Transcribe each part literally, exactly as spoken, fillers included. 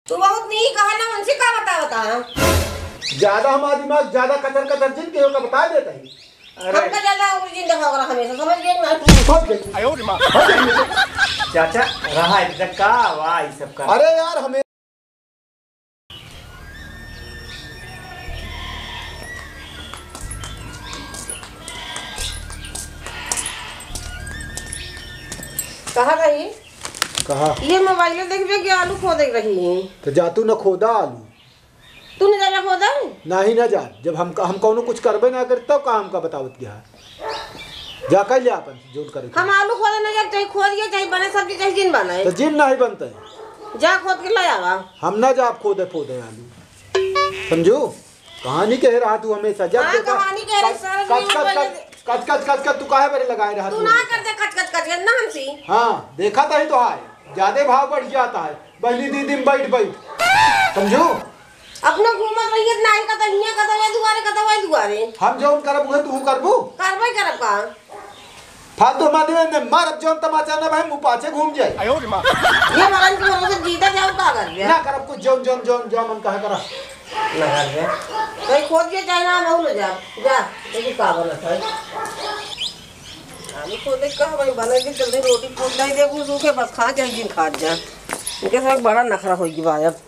तू बहुत नीक कहा ना, उनसे का बता, बता। ज्यादा हमार दिमाग ज्यादा कचर कचर जिन के ओका बता देता ही। अरे। हमका ज्यादा उल्टी दिखावा करा हमेशा, समझ गए ना? समझ गए। आयो रे माँ। चाचा, रहा है, इधर का, वाह, ये सब का। अरे यार, हमें कहाँ गई? कहा? ये मोबाइल देखबे कि आलू खोदे रही है। तो जा तू न खोदा आलू। तू न जाबे खोदे? नाही न जा। जब हम, हम कौनो कुछ करबे ना करी तब का हमका बतावत गया है? जा कर ले आपन जोन करे के। हम आलू खोदे न जाब, चाहे खोद के, चाहे बने सब्जी, चाहे जिन बने। तो जिन नाही बनते। जा खोद के ले आवा। हम ना जाब खोदे फोदे आलू। समझू? कहानी कहे रहा तू हमेशा। जब हाँ, देखा, कहानी कहे रहे, कच, सारा कच, दुनिया कच, बोले कच, कच, कच, कच, कच, तू काहे बरे लगाए रहा तू तू? ना कर दे कच, कच, कच, ना हमसी। हाँ, देखा तो ही तो है, ज्यादा भाव बढ़ जाता है, बहनी दीदी में बैठ बैठ, समझू? अपना घूमत रहिए, नाही कतौ हियाँ, कतौ ए दुआरे, कतौ ए दुआरे। हम जौन करब, उहे तू करबू? करबे करब का? फालतू हमारे में मारब जौन तमाचा ना भाई, मुँह पाछे घूम जाए। आयो रे माँ। ये मगन के भरोसे जीता जाओ का कर गया? ना करब कुछ, जौन, जौन, जौन, जौन हम कहा करा। ना कर गया। कहीं खोद के चाहे ना, हम ना जा। जा, देखी का बनत है। आलू खोदे का भाई, बने के जल्दी रोटी फूट नहीं दे, घुस उठे, बस खा जाए, दिन खा जा। इनके साथ बड़ा नखरा होगी भाई अब।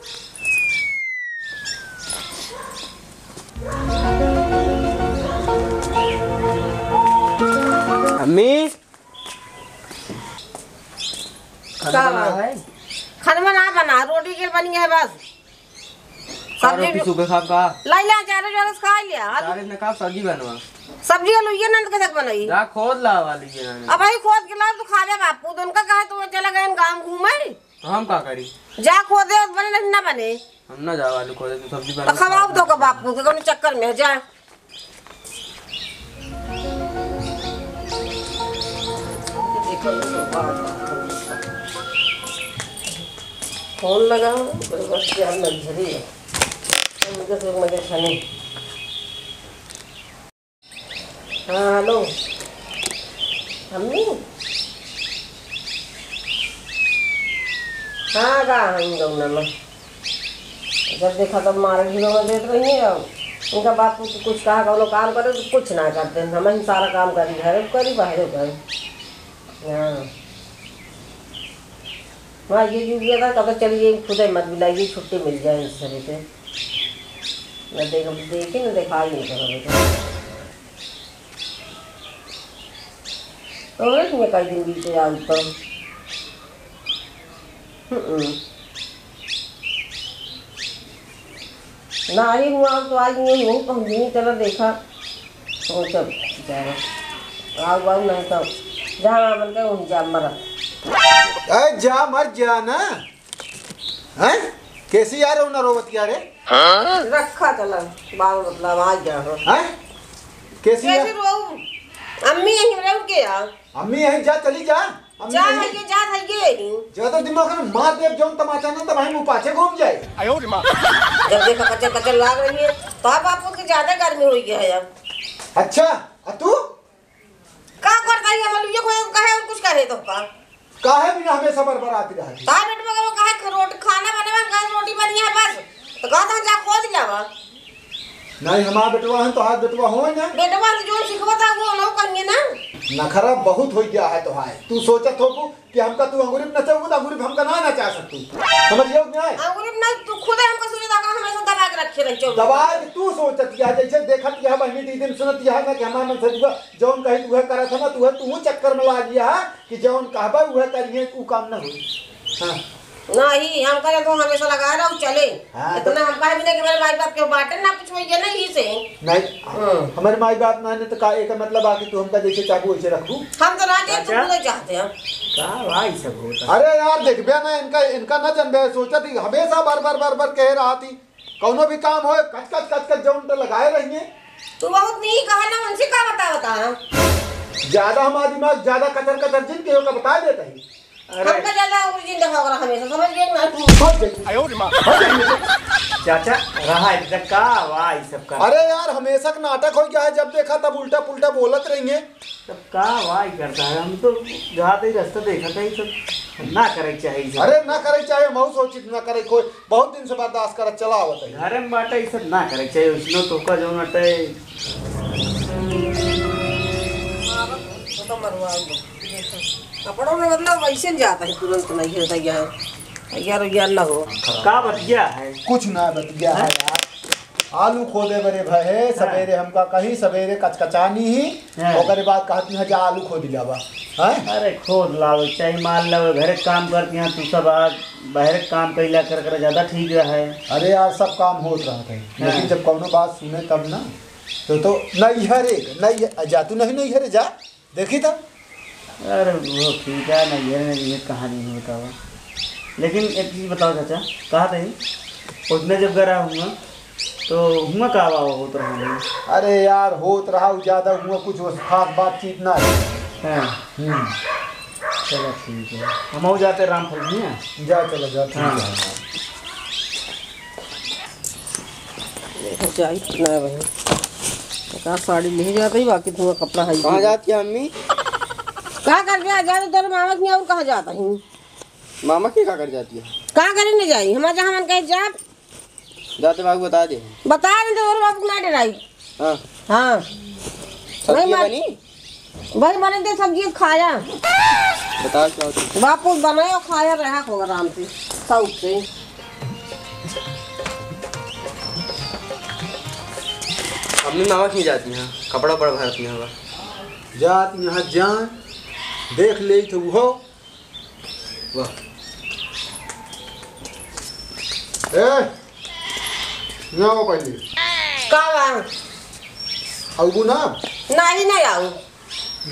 अम्मी। खाना का बना बा? है? खाना बना, बना, रोटी के बनी है बस। का सब्जी रोटी भी सुबह खाब का? लाई ले, चारे जोरे से खा लिया। चारे न का सब्जी बनवा? सब्जी आलू ये नंद के तक बनाई। जा खोद ला वाली ये ना। अब भाई खोद के ला तू खा ले बापू, तो उनका कहा तू चला गए गाँव घूमे। तो हम का करी? जा खोदे, बने नहीं ना बने। हम ना जावा आलू खोदे, तू सब्जी तो बना। खवाओ तो का बापू के, कौन चक्कर में है, जा। फोन लगाओ, बस यार लग्जरी है। उनके से मजे खाने। हाँ, हेलो। अम्मी? हाँ, गा, हम गौना में। जब देखा तब मारे ढीलो में देत रही है। अब उनका बाप कुछ, कुछ कहा, कौनो काम करे तो कुछ ना करते। हम ही सारा काम करी, घरे करी, बाहरे करी। हाँ। हाँ, ये जुगिया था, कहता चलिए खुदे मत बुलाइए, छुट्टी मिल जाए इस सरे से। न देख, देखी न दिखाई नहीं करो बेटा। तो एक में कई दिन बीते आऊ तो। हम्म। नाही हुआ तो आज नहीं, वही पहुँच गई, चलो देखा। वो सब बेचारा। आऊ बाऊ नहीं तो जहाँ मन के वहीं जा मरा। ए, जा मर जा ना। हैं? कैसी यार हो ना रोवत यार है? रखा चला, बाल मतलब आ गया हो। हैं? कैसी कैसी यार? रोऊ? अम्मी यहीं रह के यार। अम्मी यहीं जा, चली जा। अम्मी जा यहीं। है ये, जा है ये। ज्यादा दिमाग में मार दे, जौन तमाचा ना, तब हम पाछे घूम जाए। आयो रे माँ। जब देखा कचर कचर लाग रही है, तो आप आपको की ज्यादा गर्मी हो गया है अब। अच्छा, आ तू? का करता है, हम ये कोई कहे और कुछ कहे तो का? काहे बिना हमेशा बरबराती रहती? तार बेटवा का कहे ख-, रोटी, खाना बने में, कहे रोटी बनी है बस। तो कहा था जा खोद लावा। नहीं, हमार बेटवा है, तोहार बेटवा होए ना। बेटवा से जो सिखवा था वो लोग कहेंगे ना। नखरा बहुत हो गया है तोहार। तू सोचत हो कि हमका तू अंगूरी पे नचाऊ, तो अंगूरी पे हमका ना नचा सकतू। समझ गयो कि नहीं? अंगूरी पे ना, तू खुदे हमका सुने लगा, हमेशा दबा के रखे रही, चुप। दबा के तू सोचत यह, जैसे देखत यह बहनी दीदी ने सुनत यह ना कि हमार मन से जुआ जौन कही तू है करत है ना, तू है, तू चक्कर में लाग गया है कि जौन कहबा उहे करिए, उ काम ना होई। हाँ। नहीं, हम करे तो हमेशा लगा रहा हूँ, चले। हाँ, तो इतना हम कहे भी नहीं कि मेरे माई बाप के बाटे ना कुछ होइए ना, यही से। नहीं, हाँ। हमारे माई बाप ना ने तो का, एक मतलब आके तू हमका जैसे चाहबू वैसे रखबू। हम तो ना दे, तू चाचा? खुद चाहते हैं। का भाई सब होता? अरे यार, देखबे ना, इनका, इनका ना जनबे, सोचत ही हमेशा बार बार बार बार कह रहा थी, कौनो भी काम होए, कच कच कच कच जौन तो लगाए रहिए। तू बहुत नहीं कहा ना, उनसे का बता, बता। ज्यादा हमारा दिमाग, ज्यादा कचर कचर जिन के होकर बता देता है। अरे। हमका ज्यादा उल्टी दिखाओ रहा हमेशा, समझ गए ना तू? हट जाइए। आयो रे माँ। हट जाइए। चाचा, रहा इधर का, वाह, ये सब का। अरे यार, हमेशा का नाटक हो गया है, जब देखा तब उल्टा पुल्टा बोलत रही है। तब का वाह ही करता है, हम तो जहाँ तक रास्ता देखा था, ये सब ना करे के चाहे, ये सब। अरे ना करे के चाहे, हम सोचित ना करे कोई, बहुत दिन से बर्दाश्त करत चला आवत है। घरे में बाटे, ये सब ना करे के चाहे, उसने तो का जो नटे। मारत हो तो मरवा दो। कपड़ों में मतलब वैसे न जाता है, तुरंत नहीं है तैयार, तैयार उयार ना हो। का बतिया है? कुछ ना बतिया है हैं? यार, आलू खोदे बरे भए है, हाँ। सवेरे हमका कही, सवेरे कचकचानी ही, हाँ। ओकरे बाद कहती है, "जा आलू खोद लावा।" हैं? अरे, खोद लावे, चाहे मार लावे, घरे काम करती हैं, तू सब आज बाहर काम कैला कर, कर ज्यादा ठीक रहे। अरे यार, सब काम होत रहत है, हाँ। लेकिन जब कौनो बात सुने तब ना, तो, तो नैहरे, नैहरे, जा तू नहीं नैहरे जा। देखी त? अरे, वो ठीक है, नहीं है, नहीं है, कहाँ नहीं होता हुआ। लेकिन एक चीज बताओ चाचा, कहा थे, उतने जब गरा हुआ, तो हुआ का आवा होत रहा नहीं? अरे यार, होत रहा, उ ज्यादा हुआ, कुछ उस खास बातचीत ना है। हाँ। हम्म। चलो ठीक है, हम हो जाते रामफल भैया। जा, चलो, जा, ठीक हाँ। है। देखो, जाई ना बहन। का साड़ी ले जाते ही, बाकी तुम्हारा कपड़ा है ही कहाँ नहीं। जाती है अम्मी? का कर गया? जा तो तेरे मामा के यहाँ, और कहाँ जाता हूँ? मामा के का कर जाती है? का करे न जाई? हमारे जहाँ मन कहे जा। जाते बाबू बता दे। बता दे तो और बाबू ना डराई। हाँ। हाँ। सब्जी नहीं, बनी? भाई, मैंने तो सब्जी खाया। बताओ क्या होती? बापू बनाया, खाया, रहा हो आराम से, शौक से। अम्मी मामा की जाती हैं, कपड़ा उपड़ा भरती हैं बस। जाती हैं, जान देख ले तो वो। वाह। ए, ना हो पहले। का बा? आऊ ना? नाही, नाही आऊ।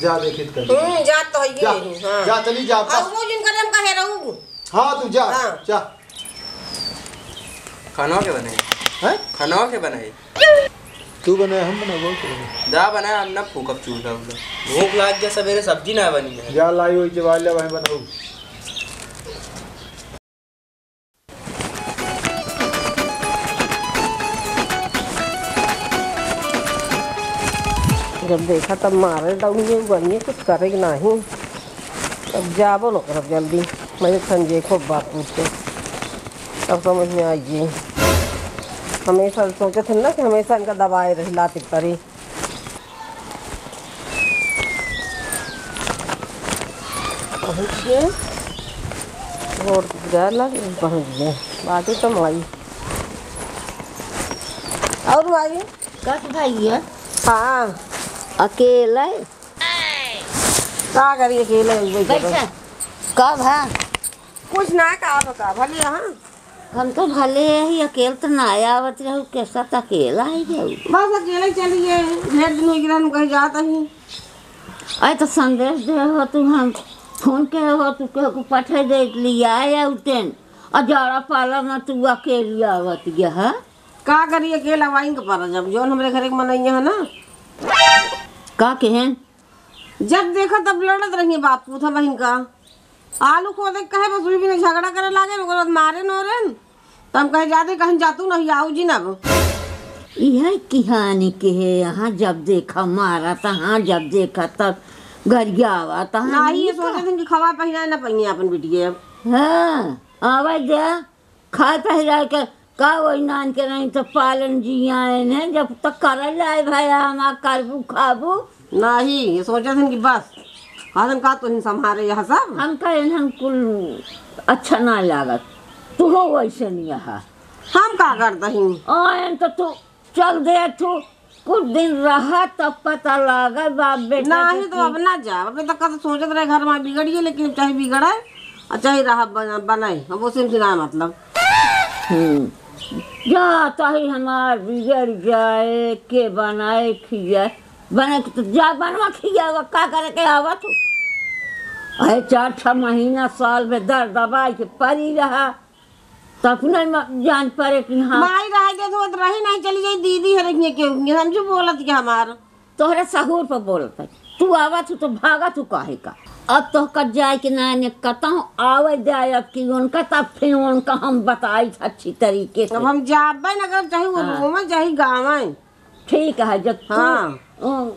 जा देखित कर। हम्म, जा तो है जा, ही, हाँ। जा, चली जा, बस। आऊ वो जिन कदम कहे रहू। हाँ, तू जा, हाँ। जा। खाना के बनाई? हैं? खाना के बनाई? तू बनाए, हम बनाए, बोल तू बनाए। जा बनाए, हम ना फूकब चूल्हा उल्हा। भूख लाग गया, सवेरे सब्जी ना बनी है। जा लाई वही जवाल ले, वहीं बनाऊ। जब देखा तब मारे दौड़िए, उगरिए कुछ करे के नाही। अब जाबो न करब जल्दी, मैं संजय खूब बात पूछते, तब समझ में आइए। हमेशा सोचत हन ना कि हमेशा इनका दबाए रही, लाते परी। पहुँच गए, रोड जाए लग पहुँच गए। बाकी तो माई और माई। कस भैया? हाँ। अकेले? का करी अकेले, वही करो। बैठा। कब है? कुछ ना, का बता, भले यहाँ। हम तो भले ही अकेल तो ना आवत रहू, कैसा तो अकेला ही रहू। बस अकेले चली गए, ढेर दिन हो गया, हम कहीं जाता ही। अरे तो संदेश दे हो तू, हम फोन के हो तू, केहू को पठे दे लिया आया उतेन, और जाड़ा पाला में तू अकेली आवत गया है। का करी अकेला वाइन के पारा, जब जौन हमरे घरे के मनैया है ना। का कहें? जब देखा तब लड़त रही बाप पूत बहिन का। आलू खोदे के कहे, बस वही बिना झगड़ा करे लागे, ओकर बाद मारे नोरेन। त हम कहे, "जादे कहीं जातू नहीं, आऊ जी ना अब।" इहे किहानी के है, यहाँ जब देखा मारा, तहाँ जब देखा तब गरियावा, तहाँ नाही, ये निका। सोचे थे कि खवा पहिनाए ना पहिने अपन बिटिया अब। हाँ, आवे दे। खाए पहिराए के का वही नान के नहीं तो पालन जियाए ने, जब तक करल जाए भाई हमार करबू खाबू। नाही, ये सोचत हन कि बस, कहत हन का तुहिन संभारे यह सब। हम कहे हम कुल अच्छा ना लागत, तू हो वैसे नहीं यहाँ। हम का करता ही? आयन तो तू चल दे तू, कुछ दिन रहा तब पता लागे बाप बेटा नाही के तो की अब ना जा, अबे तक तो सोचत रहे घर में बिगड़िए, लेकिन चाहे बिगड़े और चाहे रहा बन-, बनाए, अब उसे से ना मतलब। हम्म। जा चाहे हमार बिगड़ जाए, के बनाए खियाए, बने के तो जा बनवा खियावा, का करे के आवा तू? अरे चार छह महीना साल में दर दबाई के परी रहा, तब नहीं म-, जान पड़े कि हाँ। माई रह गए तो रही नहीं, चली जाई दीदी हरे के, के, के, समझू बोलत के हमार। तोहरे सहूर पर बोलत है। तू आवत हूँ तो भागत हूँ काहे का? अब तोहका जाए के ना ने कतहूँ आवे जाए, अब कि उनका तब फिर उनका हम बताई अच्छी तरीके से। अब हम जाबे न करब, चाहे वो हाँ। रोवे, चाहे गावे। ठीक है, जब तू, हाँ। अ,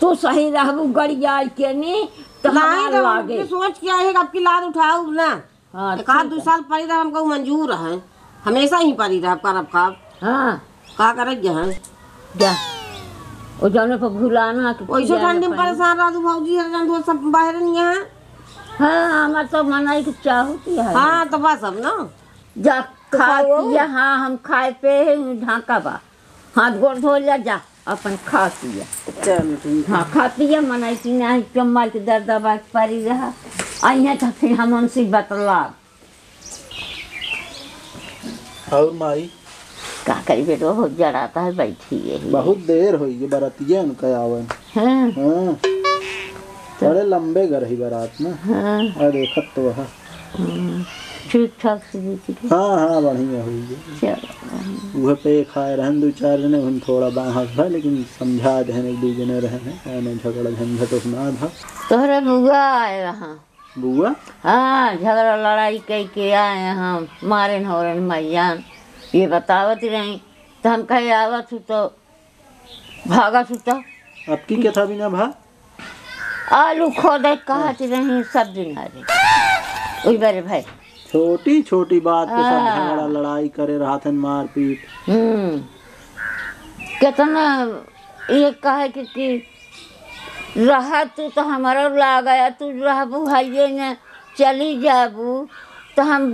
तू सही रहबू गड़ियाई के नी, तो नहीं, हमार तो लागे। हमके सोच के आए है कि अब की लात उठाऊ ना। हाँ, एक आध ठीक दू है। साल पड़ी रह, हमको मंजूर है, हमेशा ही पड़ी रह, करब खाब। हाँ। का करे जहाँ? जा। ओ जौने पर भुलाना के वैसे पिया ठंडी में पानी। परेशान रह तू भौजी, हर जान तू सब बाहर नहीं है। हाँ, हमार तो मनाई के चाहू की है। हाँ, तो बस अब ना। जा, तो खा खाओ। पिया, हाँ, हम खाए पे है, ढाका बा। हाथ गोड़ धो लिया, जा, अपन खा पिया। चलो, ठीक है। हाँ, खा पिया, मनाई की नहीं, कमाई के दर्द दबा के पड़ी रहा। अइहें तो फिर हम उनसे बतलाब। और माई? का करी बेटवा, बहुत जड़ाता है, बैठी है। बहुत देर होई, ये बरतिया उनका आवन। हाँ। हाँ। तो बड़े लंबे घर ही बारात में। हाँ। और देखत तो वह। हम्म, ठीक ठाक से बीत गई। हाँ, हाँ, बढ़िया हुई है। चलो, बढ़िया। उहे पे खाए रहन दो चार जने, उन थोड़ा बाहर था, लेकिन समझा देहन एक दो जने रहन है, कौनो झगड़ा झंझट उतना था। तोहरे बुआ आए रहा। बुआ? हाँ, झगड़ा लड़ाई कई के आए हैं, मारेन होरेन मैयान, ये बतावत रही, तो हम कहे आवत हूँ तो भागत हूँ तो। अब की कथा बिना भा? आलू खोदे कहत रही, सब दिन आ रही। उई बारे भाई। छोटी छोटी बात पे सब हाँ। झगड़ा लड़ाई करे रहत हन, मारपीट। हम्म। कितना ये कहे कि, कि रहा तू तो हमारा लाग आया, तू रहबू हइये न, चली जाबू, तो हम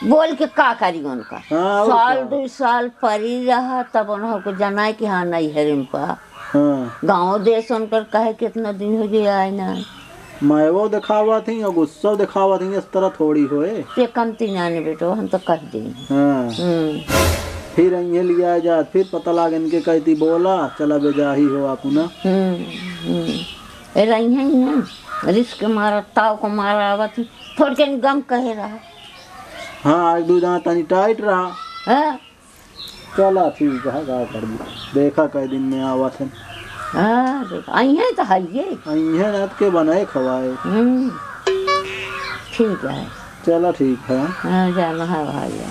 बोल के का करी उनका? हाँ, और साल का? दू साल परी रहा, तब उन्हों को जनाए कि हाँ, नैहर में पा। हाँ। गाँव देश उनकर कहे कितना दिन हो गया आए ना। मैं वो दिखावा थी और गुस्सा दिखावा थी, इस तरह थोड़ी होए। ये कम तीन आने बेटो, हम तो कह दें। हाँ। हम्म। फिर इन्हें लिया जात, फिर पता लाग इनके कहती बोला, चला बेजाही हो आप ना। हम्म, हम्म। ए रही हैं ना, रिस्क मारा, ताव को मारा आवत ही, थोड़ के गम कहे रहा। हाँ, एक दू जना तनी टाइट रहा। हाँ। चला ठीक है, का करबू, देखा कई दिन में आवत है। हाँ, देख, आई हैं तो हइये। आई हैं ना के बनाए खवाए। हम्म, ठीक है। चला ठीक है। हाँ, जाना है भाई।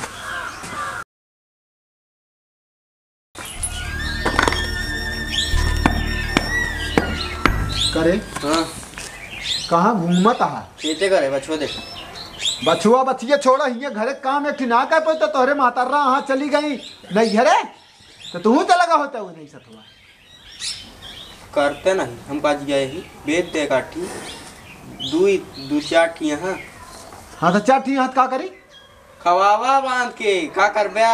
करे? हाँ। कहाँ घूमत आहा? खेते करे, बछुआ देख। बछुआ बछिया छोड़ा, हियाँ घरे काम एक ठी ना कर पाई तो तोहरे मातारा हाँ चली गई नैहरे, तो तू चला गा होता वो नहीं सतुआ। करते नहीं, हम काज गए ही, बेच दे काठी, दू, दू चार ठी यहाँ। हाँ, तो चार ठी यहाँ का करी? खवावा बांध के, का करब्या?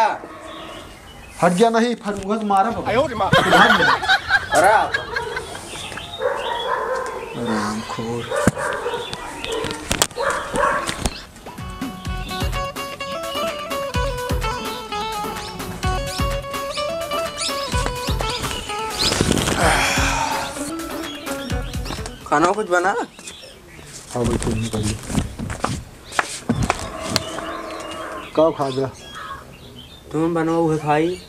हट गया नहीं, फरुहत मारब। आयो रे माँ। अरे आप। रामखोर। खाना कुछ बना? हाँ भाई, तुम ही कर लो। का खा गया? तुम बनवा उहे खाई,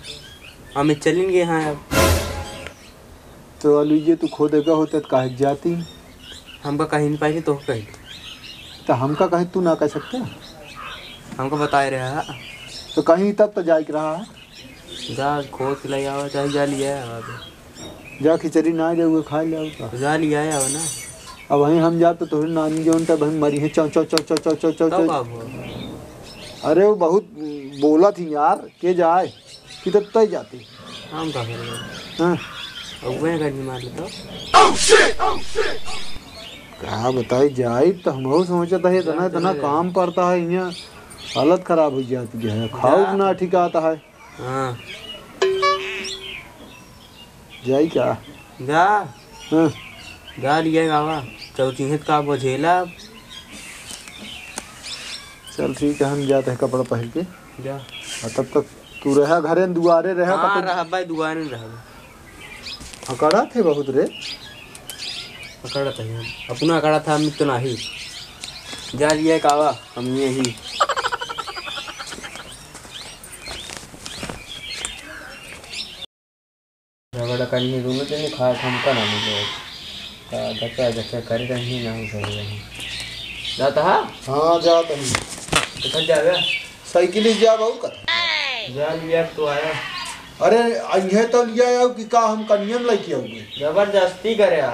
हम चलिन गए हैं अब। तो अलुइये तू खोदे का होता तो काहे के जाती? हमका कहीं नहीं पाई तो कहीं। तो हमका कहे तू ना कह सकते? हमका बताए रहा। तो कहीं तब तो जाए के रहा। जा खोद के ले आवा, चाहे जा लिया आवा। जा खिचड़ी ना दे, उहे खा ले आवा का। जा लिया आवा ना। अब वहीं हम जाब तो तोहरे नानी जौन तब हम मरी हैं, चौ, चौ, चौ। तब का हुआ? अरे वो बहुत बोला थी यार, के जाए कि तब तय जाती। हम का करें? हाँ। अब वह घर नहीं मार लेता। का बताई जाई तो हम सोचत है इतना, इतना काम पड़ता है यहाँ, हालत खराब हो जाती है, खाऊ ना ठिकाता है। हाँ। जाई का? जा। हाँ। जा लिया गावा। चौचीहत का बोझेला। चल ठीक है, हम जाते हैं कपड़ा पहन के। जा। और तब तक तू रहा घरे न दुआरे रहा, हाँ, कतौ रहबा, दुआरे न रहबा। अकड़ा थे बहुत रे। अकड़ा था हम। अपना अकड़ा था, हम तो नाही। जा लिया कावा, हम यही। झगड़ा करिए दोनों जने, खाए हमका ना मिले। धक्का, धक्का करे रही ना, हो रही। जाता है? हाँ, जाता नहीं। तो कब जावे? साइकिल ही जाब, और कथा। जा लिया तो आया। अरे, अइहे तो लिया आओ कि का हम कनियम लेके आओगे? जबरदस्ती करे आ।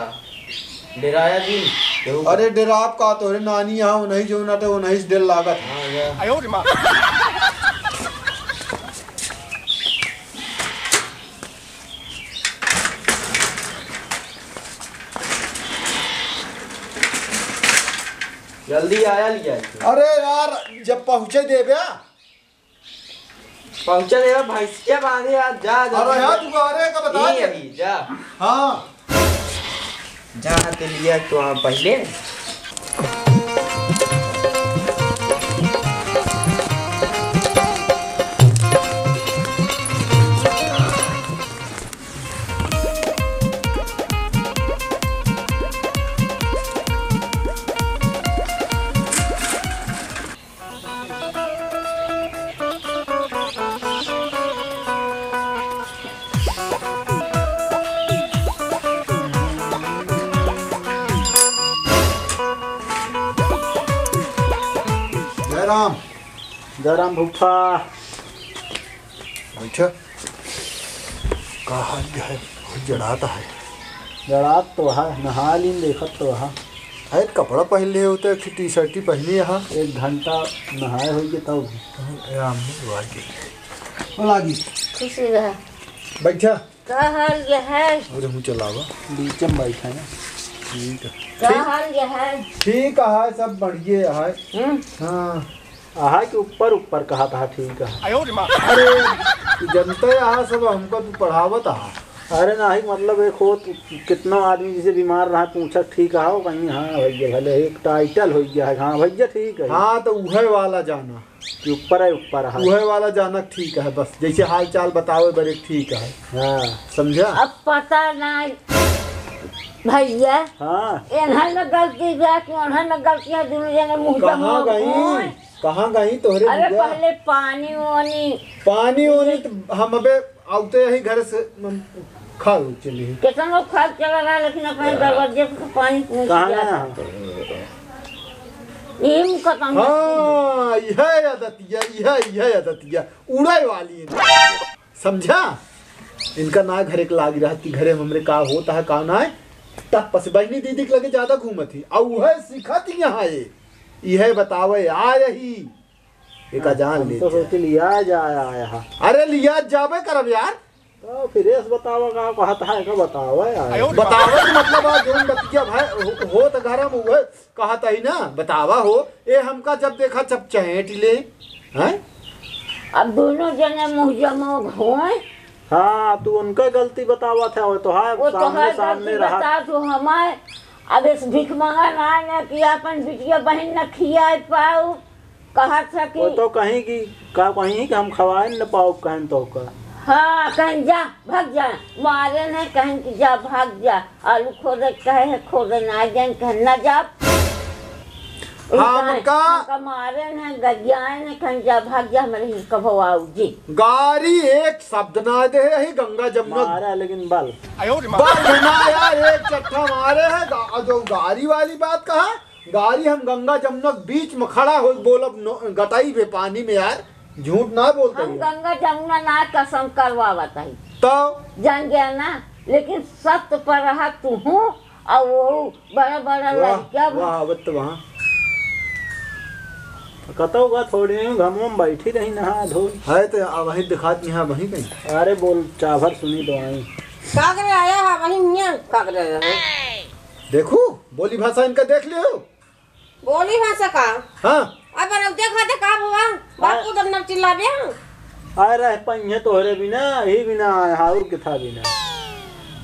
डेराया जी, केहू का। अरे, डेराब का, तोहरे नानी यहाँ उन्हीं जो ना तो उन्हीं से डर लागत। हाँ, जा। जल्दी आया लिया। अरे यार, जब पहुँचे देबे। पहुँचे देबे, भैंस के बांधे यार, जा, जा, अरे जा। यार, तू अरे का बता ई दे। अभी, जा। हाँ। जा, ते लिया तो आप पहले। जय राम। जय राम फूफा। बैठा। का हाल है? बहुत जड़ात है। जड़ात तो है, नहा लीन, देखत तो है। अरे, कपड़ा पहन लिए होते, एक टी शर्ट ही पहनी है। एक घंटा नहाए होइगे तब। ए, आम नहीं हुआ के। बोला जी। खुशी रहा। बैठा। का हाल है? अरे, हूँ चलावा। बीच में बैठा है। ठीक है। का ठीक। हाल है? ठीक है, सब बढ़िया है। हम्म। हाँ। आहा कि ऊपर ऊपर कहा था, ठीक है। अरे, तू जनते आहा सब, हमको तू पढ़ावत आहा। अरे नाही, मतलब एक हो, तू कितना आदमी जैसे बीमार रहा, पूछा ठीक आहो, कहीं हाँ भैया, भले एक टाइटल हो गया है, हाँ भैया ठीक है। हाँ, तो उहे वाला जाना। कि ऊपर है, ऊपर है। उहे वाला जाना ठीक है, बस जैसे हाल चाल बतावे बरे ठीक है। हाँ। समझा? अब पता ना भैया। हाँ। एनहर में गलती बा कि ओनहर में गलती है, दोनों जने मुँह कहाँ जमा गई? होए। कहाँ गई तोहरे अरे भैया? पहले पानी वानी। पानी वानी तो हम अबे आउते ही घर से, हम, खा चली। कितना लोग खा चला रहा, लेकिन अपने दरवाजे पे पानी पहुँच कहाँ गया। गया? यही मुकदमा। हाँ, यह आदतिया, यह, यह आदतिया, उड़ाई वाली है। समझा? इनका ना घरे के लागी रहत कि घरे में हमरे का होता है, का ना है। तब पस बहिनी दीदी के लगे ज्यादा घूमत ही। अउ उहे सिखत ही यहाँ है। इहे बतावे आ रही। एका जान हम ले तो जा। सोचे लिया जाए आया है। अरे लिया जाबे करब यार। तो फिर एस बतावा का कहत है, का बतावा यार। बतावे के मतलब आ जोन बतिया भाई हो, होत घर में उहे कहत ही ना, बतावा हो। ए हमका जब देखा जब चहेट ले, हैं? अब दोनों जने मुँह जमोग होए। हाँ, तू उनका गलती बतावत है, वो तो है वो तो सामने, है सामने गलती रहा। बता तू हमार। अब इस भिखमंगा ना, ना कि अपन बिटिया बहिन न खियाए पाऊ, कहत है कि वो तो कहीं कि, का कहीं कि हम खवाए न पाऊ, कहन तो का। हाँ, कहीं जा, भाग जा, मारे नहीं, कहीं कि जा, भाग जा, आलू खोदे कहे है, खोदे ना जाए, कहे ना जा। हाँ, उनका हमका हमका मारे न, गरियाए न, कहें, "जा, भाग जा, हमरे हिंका भवाऊ जी।" गारी एक शब्द ना दे, यही गंगा जमुना मारा, लेकिन बल। बल ना यार, एक चट्ठा मारे है, गा-, जो गारी वाली बात कहा, गारी हम गंगा जमुना के बीच में खड़ा हो बोलब, नो-, गटाई पे पानी में यार, झूठ ना बोलते हम हो। गंगा जमुना ना कसम करवावत हई। तो? जान गया ना, लेकिन सत्य पर रहा तू हूँ, और वो बड़ा बड़ा वाह, लड़का बा। वाह, आवत तो वहाँ। कतौ का थोड़ी नहीं, घमवा में बैठी रही, नहा धोई। है तो अब वहीं दिखात नहीं है, वहीं कहीं। अरे बोल, चाभर सुनी तो आई। का करे आया है, वहीं मियाँ, का करे आया है? देखू, बोली भाषा इनका देख लियो। बोली भाषा का? हाँ। अब रौदे खाते का भवा? बाप को दम दम चिल्लाबे हम। आए रह पहिए तोहरे बिना, ही बिना आए, और के था बिना।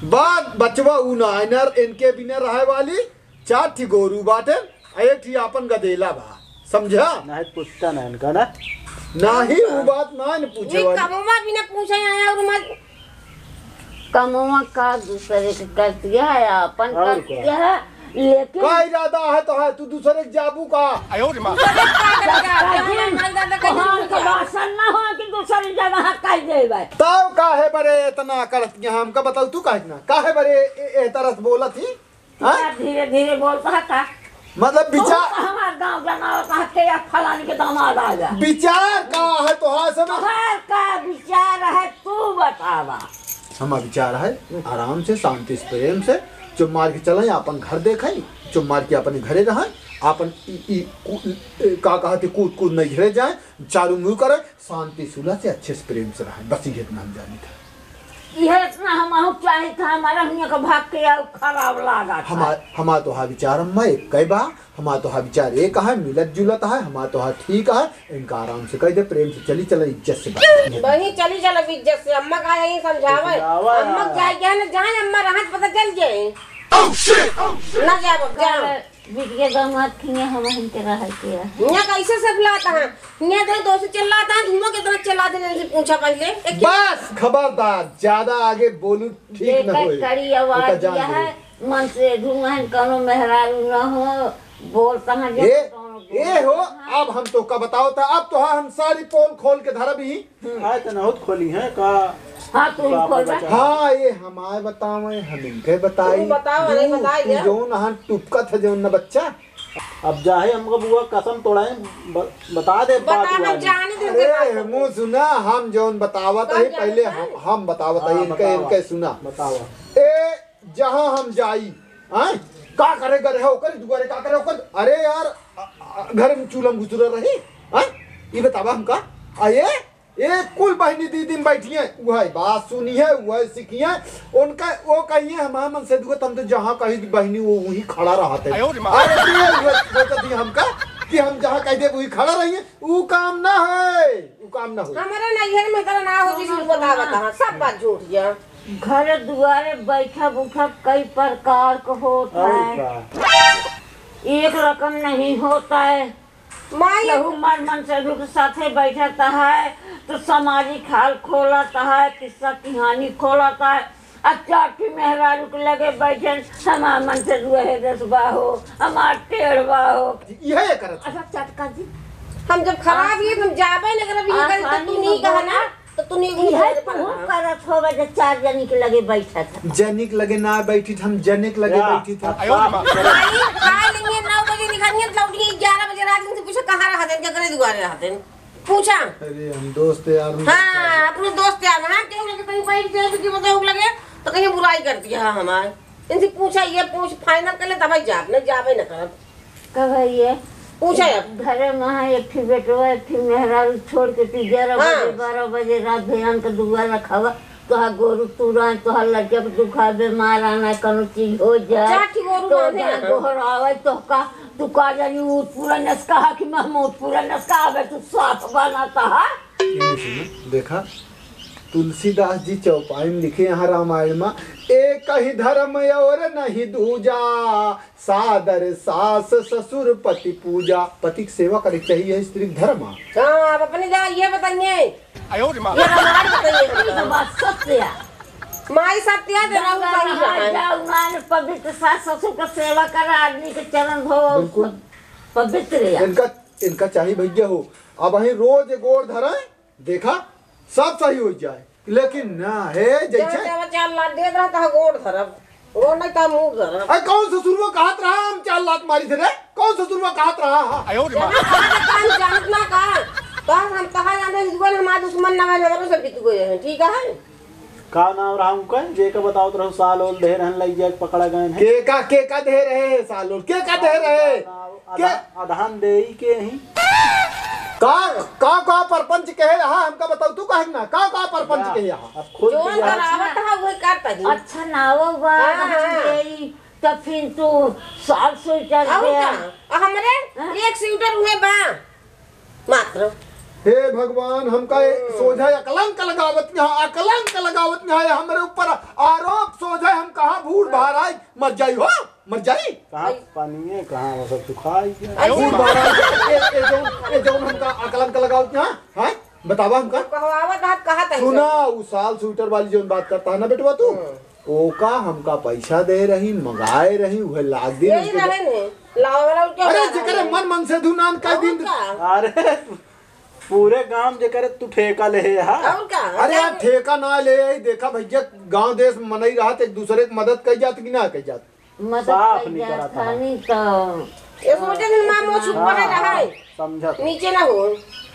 बात बचवा ऊ ना आए ना, इनके बिना रहे वाली चार ठी गोरू बाटे, आ एक ठी आपन गदेला बा, समझा? नहीं पूछता ना इनका ना। नाही, ऊ बात ना न पूछे ई वाली। कमवा बिना पूछे आया और मत कमवा का दूसरे के करती है, आपन और करती का? है, लेकिन का इरादा है तो है, तू दूसरे के जाबू का? आयो रे माँ। दूसरे के का करेगा? कहीं हमारे दादा का कहाँ दूसरे का का? बासन ना हो कि दूसरी जगह कह देबै। तब काहे बरे इतना करत के हमका बताऊ, तू काहे ना, काहे बरे ए, ए तरह से बोलत ही? हाँ? धीरे धीरे बोलता है का? मतलब विचार। हमार गाँव जनावत है के या फलानी के दामाद आ जा। विचार का है तोहार सब? तोहार का विचार है, तू बतावा। हमार विचार है, आराम से, शांति से, प्रेम से, चुप मार के चलें, आपन घर देखें, चुप मार के अपने घरे रहें, आपन ई, ई, कु-, ए, का कहते, कूद कूद नहीं घरे जाए, चारू मुँह करे, शांति सुलह से, अच्छे से, प्रेम से रहे। बस ये इतना हम जानी था। यह इतना हम आहू चाहित है, हमारा हुनिया का भाग के आउ खराब लागा था। हमार, हमार तोहार विचार अम्मा एक कई बा, हमार तोहार विचार एक है, मिलत जुलत है, हमार तोहार ठीक है, इनका आराम से कह दे, प्रेम से चली चला, इज्जत से बात। वही चली चला इज्जत से, अम्मा का यही समझावे। समझावा। अम्मा जाए क्या ना जाए, अम्मा रहत पता चल जाए। ना जाए, अब जाओ। बिटिया दामाद खिया हम हिनके रहे के है। हियाँ कैसे सब लाता है? हियाँ तो दोस्त चिल्लाता है, धुआं कितना चिल्ला देने से पूछा पहले। एक बस, खबरदार, ज्यादा आगे बोलू, ठीक न जेकर होई। कड़ी आवाज ओका जान यह दे। है, मन से धुआं कौनो मेहरारू न हो, बोलता है जब ए, कौनो ए हो, बोलता है। अब हम तो का बताओ था, अब तो हाँ हम सारी पोल खोल के धरब ही। आए तो नहुत खोली है का? हाँ, तू ही बाप खोल बचा। हाँ, ये हमारे बतावे, हम इनके बताई। तू बताओ, नहीं तू, बताई तू क्या? जौन हाँ टुपका था जौन न बच्चा। अब जाहे हमका बुआ कसम तोड़ाए, ब-, बता दे बात बता, हम वाली। जाने दे अरे, बात। हमू सुना, हम जौन बतावत कौन है, पहले जाने हम, हम बतावत हाँ, है, इनके, बतावा। इनके सुना। बतावा। ए, जहाँ हम जाई, आए, का करे घर है ओकर, दुआरे का करे ओकर? अरे यार, अ, अ, घर में चूल्हा में घुसुरा रही, आए, ये बतावा हमका। आ ये, ये कुल बहिनी दीदी में बैठी हैं, वह बात सुनी है, वह सीखी है, उनका, वो कहिए हमारे मन से दुआ, तुम तो जहाँ कही बहिनी वो वहीं खड़ा रहते हैं। आयो रे माँ। अरे ये, वो, वो तो दी हमका कि हम जहाँ कह दे वही खड़ा रहिए, वो काम ना है, वो काम ना हो। हमारे नैहर में इतना ना हो, जिस बता, बता, हाँ, सब बात झूठ गया। घर दुआरे बैठब उठब कई प्रकार क होत और है। का? एक रकम नहीं होता है। माई केहू मर मन से दुख साथे बैठत है, तो सामाजिक हाल खोलत है, किस्सा कहानी खोलत है। अब चार ठे मेहरारू के लगे बैठे, हमार मन से दुआ है दस बा हो, हमार टेढ़ बा हो। यह करत है। अच्छा, चटका जी। हम जब खराब ही, हम जाबे न करब, ये करत, तो तू नहीं कहा ना। तो तू नहीं इहे घूम तू करत होबे जे चार जनी के लगे बैठत है। जनी के लगे ना बैठी, हम जने के लगे बैठी था। आयो रे माँ। भाई, खा लेंगे नौ बजे निकलिए, लौटिए ग्यारह बजे रात में, पूछो कहाँ रहते हैं, जगरे दुआरे रहते हैं, पूछा। अरे हम दोस्त यार, हम हाँ, अपने दोस्त यार, हम केहू लगे कहीं बैठ जाए, तो की बताओ लगे, तो कहीं बुराई कर दिया हमारे। इनसे पूछा, ये पूछ, final कर ले, तब ही जाब, नहीं जाबे न करब। कब है ये? पूछा है। घरे में है एक ठे बेटवा, एक ठे मेहरारू छोड़ के तू ग्यारह हाँ। बजे, बारह बजे रात भैयान के दुआ रखावा, तोहार गोरू तूरा, तोहार लड़का के दुखा, बीमार आना, कोनो चीज हो जाए, चार ठे गोरू तो बांधे जाए हैं। गोहरावे, तो का, तू का जानी, ऊट पूरा नस कहा कि महमूद पूरा नस कहा, अबे तू साफ बनाता है। ये सुनो, देखा, तुलसीदास जी चौपाई में लिखे यहाँ रामायण में, "एक ही धर्म और नहीं दूजा, सादर सास ससुर पति पूजा।" पति की सेवा करे के चाहिए, स्त्री के धर्म है। हाँ, अब अपनी जगह ये बताइए। आयो रे माँ। ये रामायण बताइए। ये तो बात सत्य है। माई सत्य है, तेरा गंगा ऊपर ही नहाए रहा है। जाओ, माने पवित्र सास ससुर का सेवा करा, आदमी के चरण धो, बिल्कुल। पवित्र है। इनका, इनका चाहिए भैया हो, अब वहीं रोज गोड़ धराए, देखा, सब सही हो जाए, लेकिन ना है जैसे जहाँ चार लात दे रहा था, गोड़ धरब, गोड़ नहीं था, मुंह धरब। अरे, कौन ससुरवा कहत रहा, हम चार लात मारी थे रे? कौन ससुरवा कहत रहा? हाँ। आयो रे माँ। जहाँ कहा था, हम जानत ना का? तो हम कहा जाने, हिंदुआ ने हमारे दुश्मन ना है, नजरों से बीत गए हैं, ठीक है? का नाम रहा उनका? जेका बतावत रहो, साल ओल देहे रहन, लई जाए, पकड़ा गए हैं। के का, के का देहे रहे हैं साल ओल? के का देहे रहे? के? अधा-, अधान देई के ही। का, का, का परपंच कहे रहा, हमका बताओ, तू कहे ना, का, का परपंच कहे रहा? अब खुद जोन करावत है, वही करता ही। अच्छा, ना वो बा, हाँ, अधान हाँ। देई, तब फिर तू साल स्वेटर और दे। का? हमरे हाँ? एक स्वेटर हुए बा। मात्र। हे भगवान, हमका ए-, हम्म। सोझा अकलंक लगावत यहाँ, अकलंक लगावत यहाँ, हमरे ऊपर आरोप सोझा, हम कहाँ बूढ़ हाँ। बाहर आई, मर जाई हो, मर जाई। कहाँ पानी है, कहाँ वो सब सुखाई गया। ऐसे बूढ़ बाहर आई, ए, ए, जौन, ए, जौन हमका अकलंक लगावत यहाँ, हाँ? बतावा हमका। कहवावत हाथ कहा था सुना, इसे? उ साल स्वेटर वाली जौन बात करता है ना बेटवा तू, हम्म। ओका हमका पैसा दे रही, मंगाए रही, उहे लाग दिन यही उनके रहे ने, लावे वाला उनके अरे, वाला जेकरे रहे। मन, मन से धुनान कह और दिन। का? अरे, पूरे गांव जेकरे तू ठेका ले है, हाँ? और का? अरे यार, ठेका ना ले, देखा भैया, गांव देश में मनई रहत, एक दूसरे की मदद कई जात कि ना कई जात? मतलब साफ कई नहीं जात करत है। खानी तो ये सोचे दिन माँ मोछ ऊपर हाँ, रहा है। समझत। नीचे ना हो।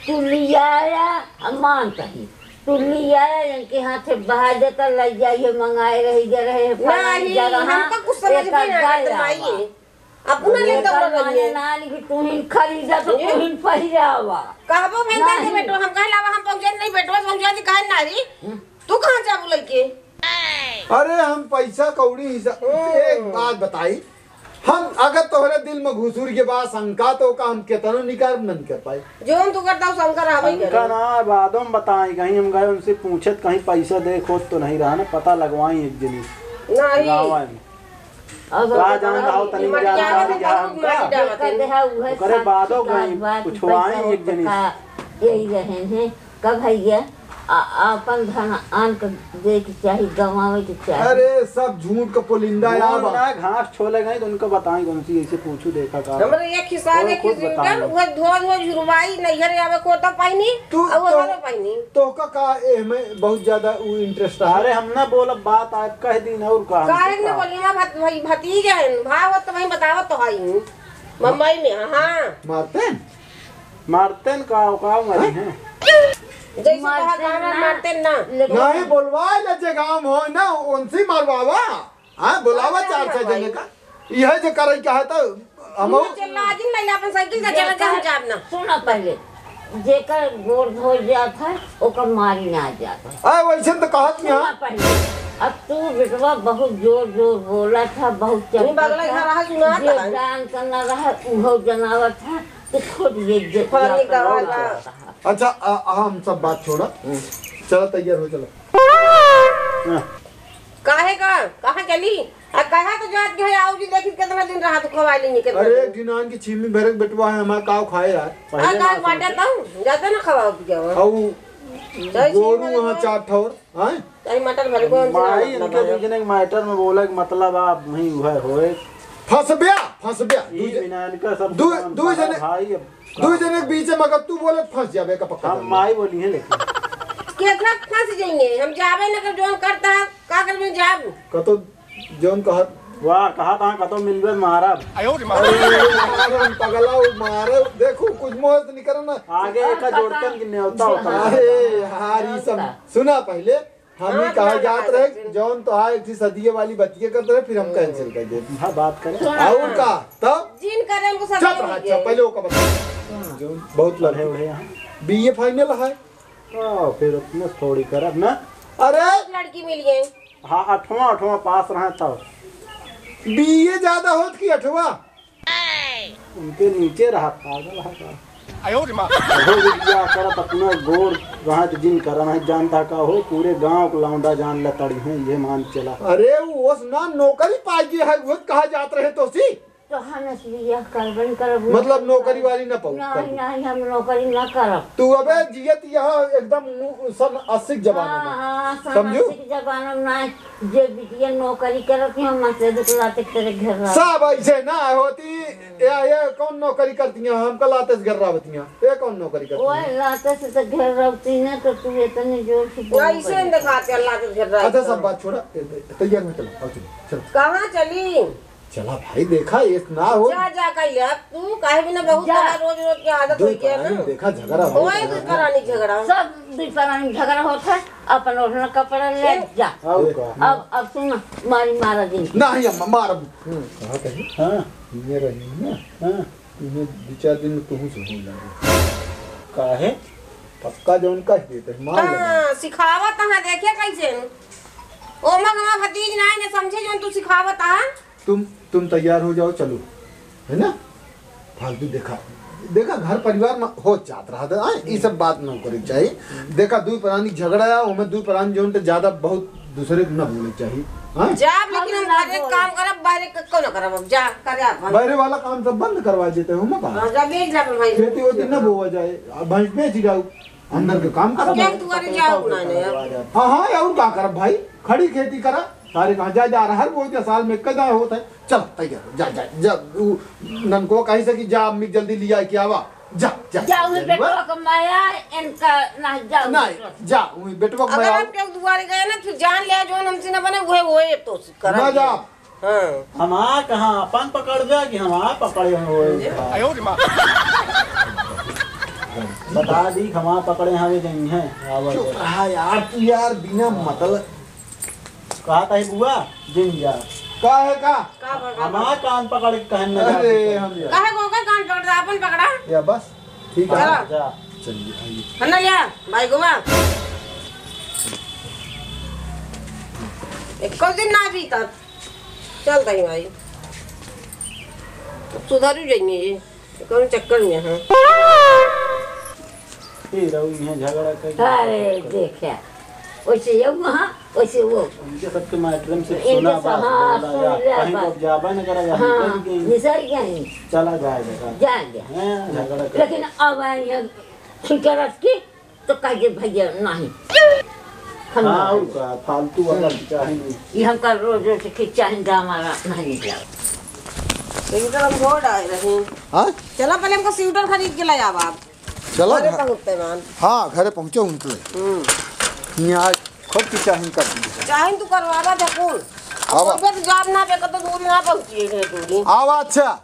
तू लियाया, अम्मान कही, तू लियाया, इनके हाथे बहा देता, लइ जाइए, मंगाए रही, जे रहे, फलानी नहीं, जगह, हमका कुछ समझ में एकर ना आवत, जाए माई। आवा। अपना ले एकर तो माने बनिए। ना लिखी, तू ही खरीदा तो ये? तू ही पहिरावा। कहबो भैंसा के नहीं। बेटो, हम कहला हम पहुँचे नहीं बेटो, हम जाती काहे नारी? हम्म। तू कहाँ जाबू लइके? अरे हम पैसा कौड़ी हिसाब, हम्म। एक बात बताई, हम अगर तोहरे दिल में घुसुर के बा शंका, तो का हम केतनो निकार न निकर पाई? जौन तू करता हूँ शंका रहबे शंका करे। ना, बादों में बताई, कहीं हम गए उनसे पूछत, कहीं पैसा दे खोत तो नहीं रहा ना, पता लगवाई एक जनी। नहीं। गाँव में। अब का जान रहा हो, तनी मटिया जान रहा हो, हम का? मटिया देहा, उहे ओकरे साक्षी बादो का गई, बात, पूछवाई पैसा एक जनी। का यही रहे हैं। का भैया, आ, आपन धन आन के दे के चाही, गंवावे के चाही। अरे, सब झूठ का पुलिंदा यार बा। ना, घास छोले गए तो उनका बताएं कौन सी, ऐसे पूछू देखा का। हमरे एक हिसाब और एक खुद हिसाब बताएं। उहे धो धो झुरवाई, नैहर आवे को तो पाइनी, तू और वो तो, हरो पाइनी। तो का, का एह में बहुत ज्यादा वो interest है? अरे, हम ना बोलब बात आज कह दिन और का हम काहे से ना का? बोली, माँ भत-, भाई भतीजे हैं, भाव तो भाई बतावत तो है ही। मुंबई में, हाँ। मारते हैं? मारतेन का, का मरी हैं? जैसे कहा मारतेन काना ना, मारतेन ना। लेकिन नहीं, बोलवाए ले जे गाँव हो ना, उनसे मरवावा। हाँ, बोलावा अच्छा, चार छह भाई। जने का। यह जे करे का है तो हम तू चल लाजिन नहीं, अपन साइकिल से चला जा, हम जेकर, जाब ना। सुना पहले, जेकर गोड़ धो जात है, ओकर मारी ना जात है। अरे, वैसे तो कहत नहीं सुना है। पहले, अब तू बेटवा बहुत जोर जोर बोला था, बहुत तू चलता बगल था, घर रहा, सुना जे था। जान करना रहा, उहो जनावत था, तो खुद ये ज-, फलानी जाकर गवाह और बा। करता है। अच्छा, आ, आ, हम सब बात छोड़ा। हम्म। चलो, तैयार हो, चलो। हाँ। काहे का? कहाँ चली? आ, कहा तो जात के है, आओ जी, देखी कितना दिन रहा तो खवाई लेंगे, कितना अरे, दिन। एक दिन आन की छिमी भरे के बेटवा है, हमारा काव खाए यार। आ, पहले काव ना बाटे सोचे। तो, जाते ना खवाओ पियाओ। अउ चाहे गोरू छिमी वहाँ भरे चार ठौर। हैं? चाहे मटर भरे को हमसे ना माई, मतलब इनके है। दू जने के मैटर में बोले के मतलब आप वहीं उहे होए। फंसब्या, फंसब्या। ई दू ज-, बिना इनका सब दू, काम दू सारा जने, भाई अब दू जने के बीच में अगर तू बोले, फंस जाबे का पक्का हम बात। माई बोली है लेकिन। केतना फंस जाएंगे? हम जाबे न कर, जौन करता है, का करबे जाब? कतो जौन कहत। वाह, कहा था कतो मिलबे मारब। अरे, मारब, पगला, वो मारब। देखो, कुछ मोह से निकल ना। आगे एक जोड़तन की न्योता होता है। अरे यार, ये सब सुना पहले। हम ही हाँ, कहा हाँ, जात हाँ, रहे, हाँ। जौन तो आए थी सदिये वाली बतिये करत रहे, फिर हम हम्म। Cancel कर दे। हाँ, बात करें। सुना। और का? तब? जिन करे उनको सब चुप रहा, चुप, पहले ओका बता। सुना। जौन बहुत पढ़े लड़के उढ़े हैं। B A final है। हाँ, फिर अपने थोड़ी करब ना। अरे! लड़की मिल गई। हाँ, अठवाँ, अठवाँ पास रहे तब। B A ज्यादा होत कि अठवाँ? उनके नीचे रहा, पागल है का? आयो रे माँ। अहो बिटिया, करत अपना गोर रहा तो जिन करना है, जानता का हो, पूरे गांव को लौंडा जान ले तड़ी है, ये मान चला। अरे, वो ओस ना नौकरी पाई है, वो कहा जात रहे तो सी? तो हम इस बियाह करबे न करब, मतलब नौकरी वाली ना पाऊ, नहीं, करबू। नहीं, हम नौकरी ना करब। तू अबे जियत यहाँ एकदम मु-, सन अस्सी के जमाना हाँ, में। हाँ, सन समझू? अस्सी के जमाना में ना, जे बिटिया नौकरी करत है, हम से दुख लाते तेरे घर रहा। सब ऐसे ना होती, या ये कौन नौकरी करती हैं? हमका लाते से घर रहती हैं। ये कौन नौकरी करती ओए, हैं? लाते से तो घर रहती ना, तो तू इतने जोर से बोल ऐसे रही। नहीं दिखाते, लाते से घर रहती अच्छा, सब हैं। बात छोड़ा, ए, ए, तैयार में चलो, आओ चलो, चलो। कहाँ चली? चला भाई, देखा, एक ना हो। जा, जा, कह ले। अब तू काहे बिना बहुत जा। ज्यादा रोज, रोज की आदत दुई हो गया परानी ना। देखा, झगड़ा हो ओए, गया। दुई परानी झगड़ा। सब दुई परानी झगड़ा होत है, अपन ओढ़ना कपड़ा ले ये जा। और का? अब, अब सुन, मारी मारा दिन। नहीं अम्मा, मारब। हम्म, कहा कही? हाँ। ये रही ना। हाँ। इन्हें दो चार दिन में तुहू से हो जाएगा। काहे? पक्का जौन कह देते हैं, मान लेना। हाँ, सिखावत हाँ, देखे कैसे। ओमा हमार भतीज ना है, ने समझे जौन तू सिखावत हाँ। तुम, तुम तैयार हो जाओ, चलो, है ना? फालतू देखा, देखा, घर परिवार में हो जात रहा था, हाँ, ये सब बात न करे के चाहिए। देखा, दुई प्राणी झगड़ा है, ओमे दुई प्राणी जौन ते ज्यादा बहुत दूसरे को न बोले के चाहिए, हाँ? जाब, लेकिन हम हम ना घर एक बोले। काम करब, बाहर एक को न करब, अब जा, करे आप। बाहर वाला काम सब बंद करवा देते हो, मत हाँ, जा बेच जा भाई। खेती होती न बोवा जाए, अब भैंस बेच जाओ। अंदर के काम अब करब। क्या दुआरे जाओ ना, नहीं, अब। हाँ, हाँ, और का करब भाई? खड़ी खेती करा, सारे कहाँ जा, जा रहा, हर बोई के साल में एक दाए होत है। चल, तैयार हो, जा, जा, जा, उ ननको कही से कि जा, अम्मी जल्दी लिया के आवा। जा, जा, जा, उही जा, बेटवा का माया, इनका ना जाओ। नहीं, जा, उही बेटवा का अगर माया। आप केहू दुआरे गए ना, फिर जान ले, जौन हमसे ना बने, उहे, उहे तो करब। ना जा। हाँ। हमार कहाँ अपन पकड़ जा कि हमार पकड़े होए। बता दी, हमार पकड़े हवे जइहैं। चुप रहा यार, तू यार बिना मतलब। कहा था बुआ, जिन जा। का है का? का पकड़ा? हमार कान पकड़ के कहन न जा। अरे, हम जा। काहे को का कान पकड़ा? अपन पकड़ा। या बस, ठीक है। चला। जा। चलिए, आइए। हन्ना लिया, भाई गोवा। एको दिन ना बीतत। चल तई भाई। अब सुधर ही जाएंगे ये। कौन चक्कर में है? फिर रहू यहाँ झगड़ा कर। अरे, देखा, वैसे ये वहाँ, वैसे वो। इनके सबके मैटर में सिर्फ इनके सुना सब, बात, हाँ, बोला सुन जा। लिया कहीं बात। तो जाबा न करा, जा हाँ, निकल गई। निकल गई। चला जाए बेटा। जा, जा। हैं, झगड़ा कर। लेकिन अब आई है खिचड़त की, तो कह दे, "भैया, नहीं।" हम हाँ, नहीं और करेंगे। का, फालतू वाला हम्म। चाहे नहीं। ये हमका रोज रोज के चाहे ड्रामा नहीं निकला। तो इधर हम छोड़ आए रहे। हाँ? चला, पहले हमको स्वेटर खरीद के ले आवा आप। चलो घरे घर। पहुँचते मान। हाँ, घरे पहुँचे उनके। हम्म। यहाँ आज खुद की चाहिन कर दी। चाहिन तू करवावा जा कुल। आवा। कोई भी जाब ना पे कतो दूरी ना पहुँची है दूरी। आवा, अच्छा।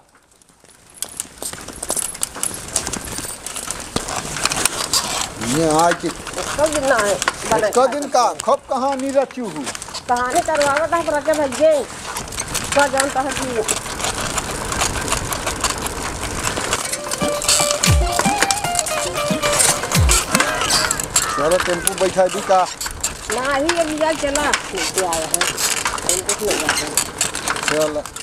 ये आज के कई दिन ना है, बने एक दिन का खूब कहानी रचू हूँ। कहानी करवावा था, पर के भैये, का जानता है कि सारा टेम्पू बैठा दी का? ना ही, ये लिया चला, लेके आया है। टेम्पू से ले जाते हैं। चल।